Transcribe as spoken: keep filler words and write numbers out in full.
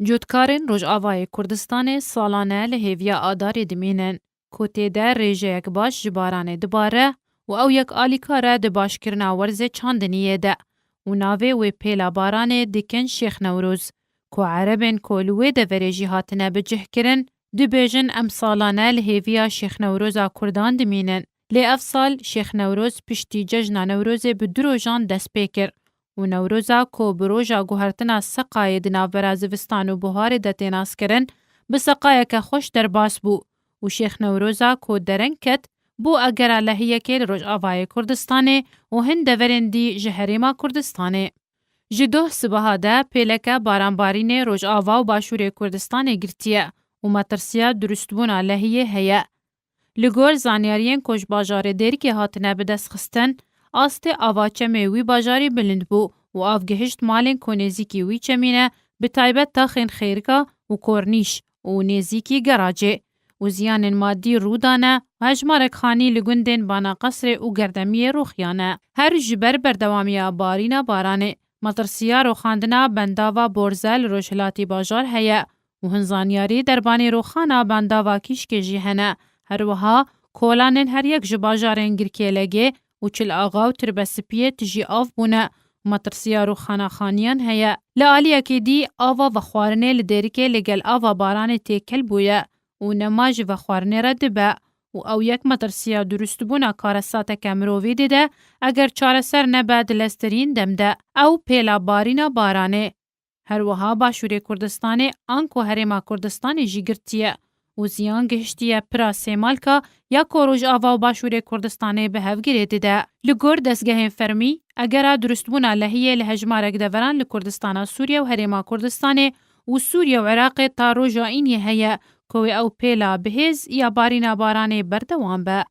Cotkarên Rojavayê Kurdistanê salane li hêviya Adarê dimînin, ku tê de rêjeyek baş ji baranê dibare û ew yek alîkar e di başkirina werzê çandiniyê de û navê wê pêla baranê dikin Şêx Newroz, ku erebên ku li wê deverê jî hatine bicihkirin, dibêjin em salane li hêviya Şêx Newroza Kurdan dimînin. Lê ev sal Şêx Newroz piştî cejna Newrozê bi du rojan dest pê kir û Newroza ku bi roja guhertina Seqayê di navbera zivistan û buharê de tê naskirin, bi seqayeke xweş derbas bû û Şêx Newroza ku dereng ket, bû egera lehiyekê li Rojavayê Kurdistanê û hin deverên dî ji Herêma Kurdistanê. Ji doh sibaha de pêleke baranbarînê Rojava û Başûrê Kurdistanê girtiye û metirsiya durustbûna lehiyê heye. Li gor zanyariyên ku ji bajarê Dêrikê hatine bidestxistin, astê ava çemê wî bajarî bilind bû û av gihişt malên ku nêzîkî wî çemî ne, bi taybet taxên xêrika û kornîş û nêzîkî geracê û ziyanên madî rû dane û hejmarek xanî li gundên Bana Qesrê û Gerdemiyê rûxiyane. Her ji ber berdewamiya barîna baranê, metirsiya rûxandina bendava Borze li rojhilatî bajar heye û hin zanyarî derbanê rûxana bendava Kîşkê jî hene. Her wiha kolanên her yek ji bajarên Girkêlegê û Çil Axa û Tirbesipiyê tijî av bûne û metirsiya rûxana xaniyan heye. Li aliyekê dî ava vexwarinê li Dêrikê li gel ava baranê têkel bûye û nema ji vexwarinê re dibe û ew yek metirsiya durustbûna karesateke mirovî dide, eger çareser nebe di leztirîn dem de. Ew pêla barîna baranê. Her wiha Başûrê Kurdistanê anku Herêma Kurdistanê jî girtiye û ziyan gihiştiye pira Sêmalka ya ku Rojava û Başûrê Kurdistanê bi hev girê dide. Li gor dezgehên fermî, egera durustbûna lehiyê li hejmarek deveran li Kurdistana Sûriye û Herêma Kurdistanê û Sûriye û Iraqê ta roja îniyê heye ku wê ew pêla bihêz ya barîna baranê berdewam be.